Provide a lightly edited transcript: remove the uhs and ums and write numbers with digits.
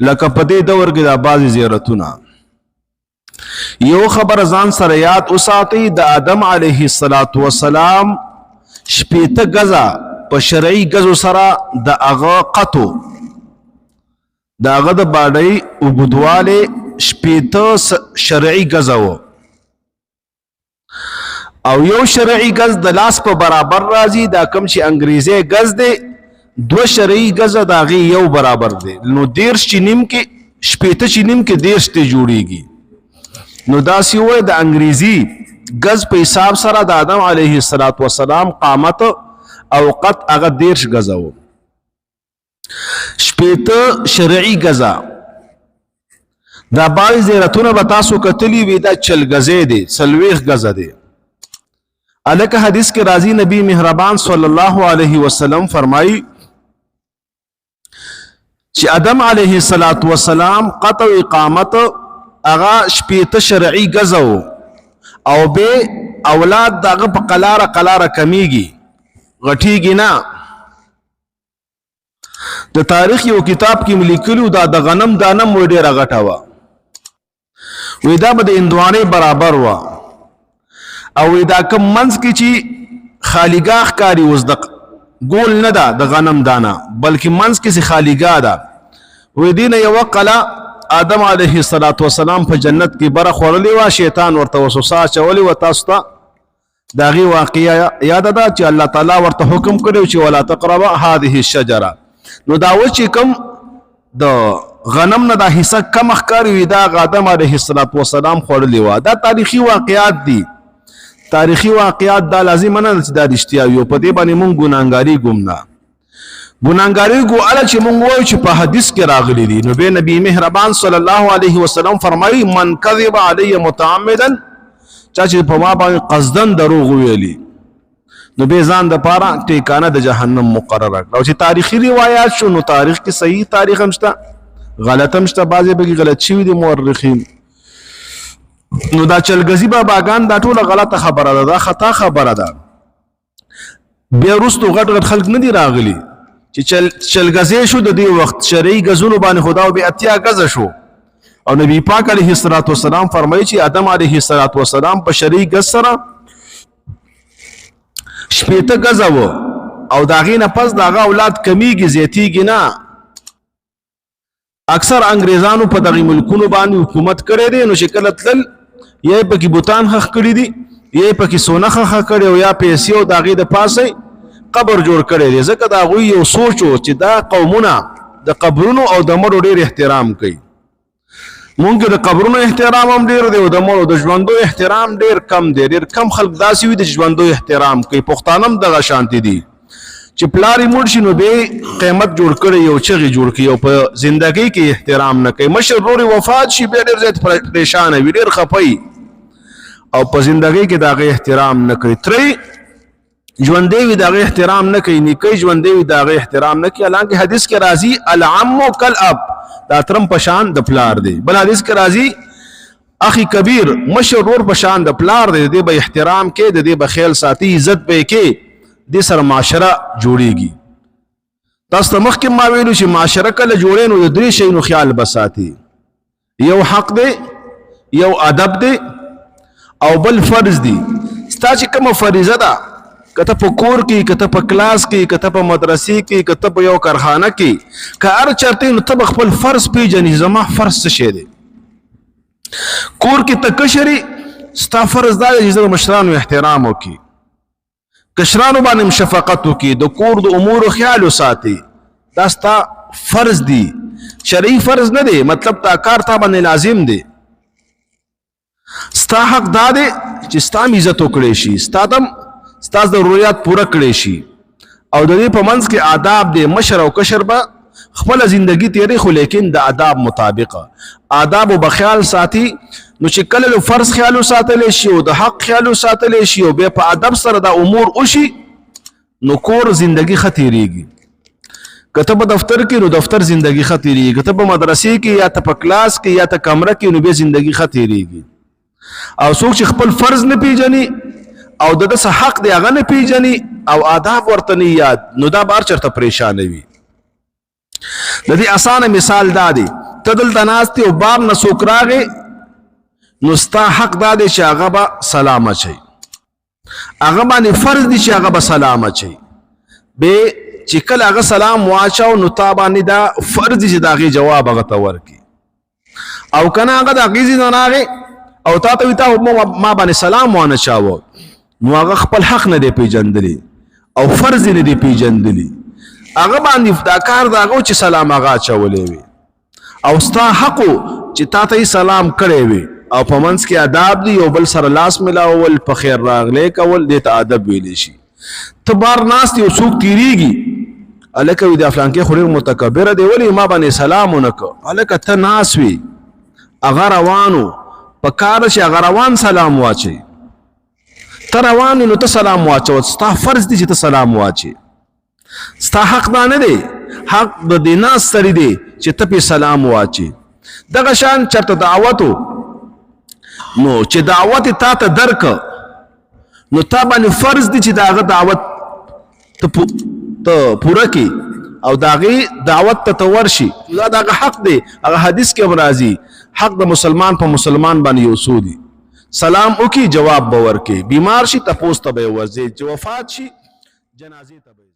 لکه په دې دور کې دا بعضې زیارتونه. یو خبر ځان سره یاد اوساتئ، د آدم علیه الصلاة والسلام 60 غزا په شرعي غزو سره د هغه قطو، د هغه د باډۍ اوږدوالی 60 شرعي غزا و، او یو شرعي غز د لاس په برابر راځي. دا کم چې انګریزي غز دی، 2 شرعي غز د هغې یو برابر دی. نو 30 چې نیم کې، 60 چې نیم کې 30 ته جوړیږي. نو داسې ووایه، د انګریزي غز په حساب سره د آدم علیه الصلاة والسلام قامت او قد هغه 30 غزه و، 60 شرعي غزه. دا بعضې زیارتونه به تاسو کتلي وي، دا 40 غزې دی، 40 غزه دی. الکه حدیث کې راځي، نبی مهربان صلی الله علیه وسلم فرمایي چې آدم علیه الصلاة والسلام قطع اقامت هغه 60 شرعي غزه او به اولاد دغه په قلاره قلاره کمیږي، غټیږي نه. د تاریخ یو کتاب کې لیکلو دا د غنم دانه مو ډیره غټه وه، وی دا به د اندوانې برابر وه، او وی دا کم منځ کې چې خالیګاه ښکاري، اوس د ګول نه ده د غنم دانه، بلکې منځ کې چې خالیګاه ده، وی دې نه یوه قله آدم علیه الصلاة والسلام په جنت کې بره خوړلې وه، شیطان ورته وسوسه اچولې وه. تاسو ته د هغې واقعه یاده ده چې الله تعالی ورته حکم کړی چې ولا تقرب هذه الشجره. نو دا و چې کوم د غنم نه دا حصه کم ښکاري، وي دا آدم علیه الصلاة والسلام خوړلې وه. دا تاریخي واقعات دي. تاریخي واقعات دا لازمه نه ده چې دا رښتیا وي، او په دې باندې مونږ ګناهګارېږو هم نه. ګناهګارېږو هله چې مونږ وایو چې په حدیث کې راغلي دي. نو بیا نبی مهربان صلی الله علیه وسلم فرمایي من کذب علی متعمدا، چا چې په ما باندې قصدن دروغ ویلي، نو به ځان د پاره ټیکانه د جهنم مقرره کړه. او چې تاریخي روایت شو، نو تاریخ کې صحیح تاریخ هم شته، غلط هم شته، بعضې پکې غلط شوي دي مورخین. نو دا چلګزي باباګان دا ټوله غلطه خبره ده، دا خطا خبره ده. بیا وروستو غټ غټ خلک نه دي راغلي چې چلګزې شو. د دې وخت شرعي غزونو باندې خدا به 80 غز شو، او نبی پاک علیه الصلاۃ والسلام فرمایي چې آدم علیه الصلاۃ والسلام په شرعي غز سره 60 غز و، او د هغې نه پس د هغه اولاد کمیږي، زیاتیږي نه. اکثر انګریزانو په دغه ملکونو باندې حکومت کړی دی، نو چې کله تلل یا یې پکې بوتان ښخ کړي دي، یا یې پکې سونه ښخه کړې، او یا پیسې، او د هغې د پاسه قبر جوړ کړی دی، ځکه د هغوی یو سوچ و چې دا قومونه د قبرونو او د مړو ډېر احترام کوي. مونږ د قبرونو احترام هم ډېر دی، او د مړو د ژوندو احترام ډېر کم دی. ډېر کم خلک داسې وي د ژوندو احترام کوي. پښتانه هم دغه شانتي دي چې پلار یې مړ شي نو به قیمت جوړ کړي، یو چغې جوړ کړي، او په زندګۍ کې احترام نه کوي. مشر ورور یې وفات شي، بیا ډېر زیات پریشانه وي، ډېر خفه وي، او په زندګۍ کې د هغې احترام نه کوي. ترې ژوندی وي د هغې احترام نه کوي، نیکه ژوندی وي د هغې احترام نه کوي. حالانکه حدیث کې راځي العم کالاب، دا ترم په شان د پلار دی. بل حدیث کې راځي اخی کبیر، مشر ورور په شان د پلار دی، د دې به احترام کې، د دې به خیال ساتي، عزت به کې، دې سره معاشره جوړیږي. تاسو ته مخکې ما ویلو چې معاشره کله جوړې، نو د درې شیانو خیال به ساتي. یو حق دی، یو ادب دی، او بل فرض دی. ستا چې کومه فریضه ده، کته په کور کې، کته په کلاس کې، کته په مدرسې کې، کته په یو کارخانه کې، که هر چرته، نو ته خپل فرض پیژنې، زما فرض څه شی دی. کور کې ته کشري، ستا فرض دا دی چې د مشرانو احترام وکړي، کشرانو باندې شفقت وکړي، د کور د امور خیال وساتي. دا ستا فرض دی، شرعي فرض نه دی، مطلب تا کار تا باندې لازم دی. ستا حق دا دی چې ستا عزت وکړي شي، ستا دم ستا ضرورت پوره کړي شي، او د دې په منځ کې آداب دی. مشر او کشر به خپل زندگی تیرې، خو لیکن د آداب مطابق آداب به خیال ساتي. نو چې کله د فرض خیال وساتل شي او د حق خیال وساتل شي او بیا په ادب سره دا امور وشي، نو کور زندگی ښه تیریږي. که ته په دفتر کې، نو دفتر زندگی ښه تیریږي. که ته په مدرسې کې یا ته په کلاس کې یا ته کمره کې، نو بیا زندگی ښه تیریږي. او څوک چې خپل فرض نه پیژني او د ده څه حق دی هغه نه پیژني او آداب ورته نه یاد، نو دا به هر چېرته پریشانه وي. د دې اسانه مثال دا دی، ته دلته ناست او بار نه څوک راغی، نو ستا حق دا دی چې هغه به سلام اچوي، هغه باندې فرض دي چې هغه به سلام اچوي. به چې کله هغه سلام واچاو، نو تا باندې دا فرض دي چې د هغې جواب هغه ته ورکړي. او کنه هغه د هغې ځای نه راغی او تا ته وي تا ما باندې سلام وانه چاوه، نو هغه خپل حق نه دی پیژندلی او فرض نه دی پیژندلی. هغه باندې دا کار د هغه چې سلام هغه اچولی وي او ستا حق چې تا ته سلام کړی وي. او په منځ کې آداب دی، یو بل سره لاس ملاول، په خیر راغلی کول، دې ته ادب ویلی شي. ته بار ناست یو څوک تیریږي، الکه وی د فلانکې خو ډېر متکبر دی، ولې ما باندې سلام ونه کړ؟ الکه ته ناس وي، هغه روانو، په کار چې هغه روان سلام واچي. ته روان نو ته سلام واچو، ستا فرض دی چې ته سلام واچي، ستا حق دا نه دی، حق د دې ناس سړي دی چې ته پې سلام واچي. دغه شان چرته دعوتو، نو چې دعوت تا ته درک، نو تا باندې فرض دی چې داغه دعوت ته پوره کی او داغه دعوت ته ورشي، دا دغه حق دی. هغه حدیث کې راځي، حق د مسلمان په مسلمان باندې یو څو دی: سلام وکي، جواب به ورکي، بیمار شي تپوس ته به ورځي، چې وفات شي جنازې ته به.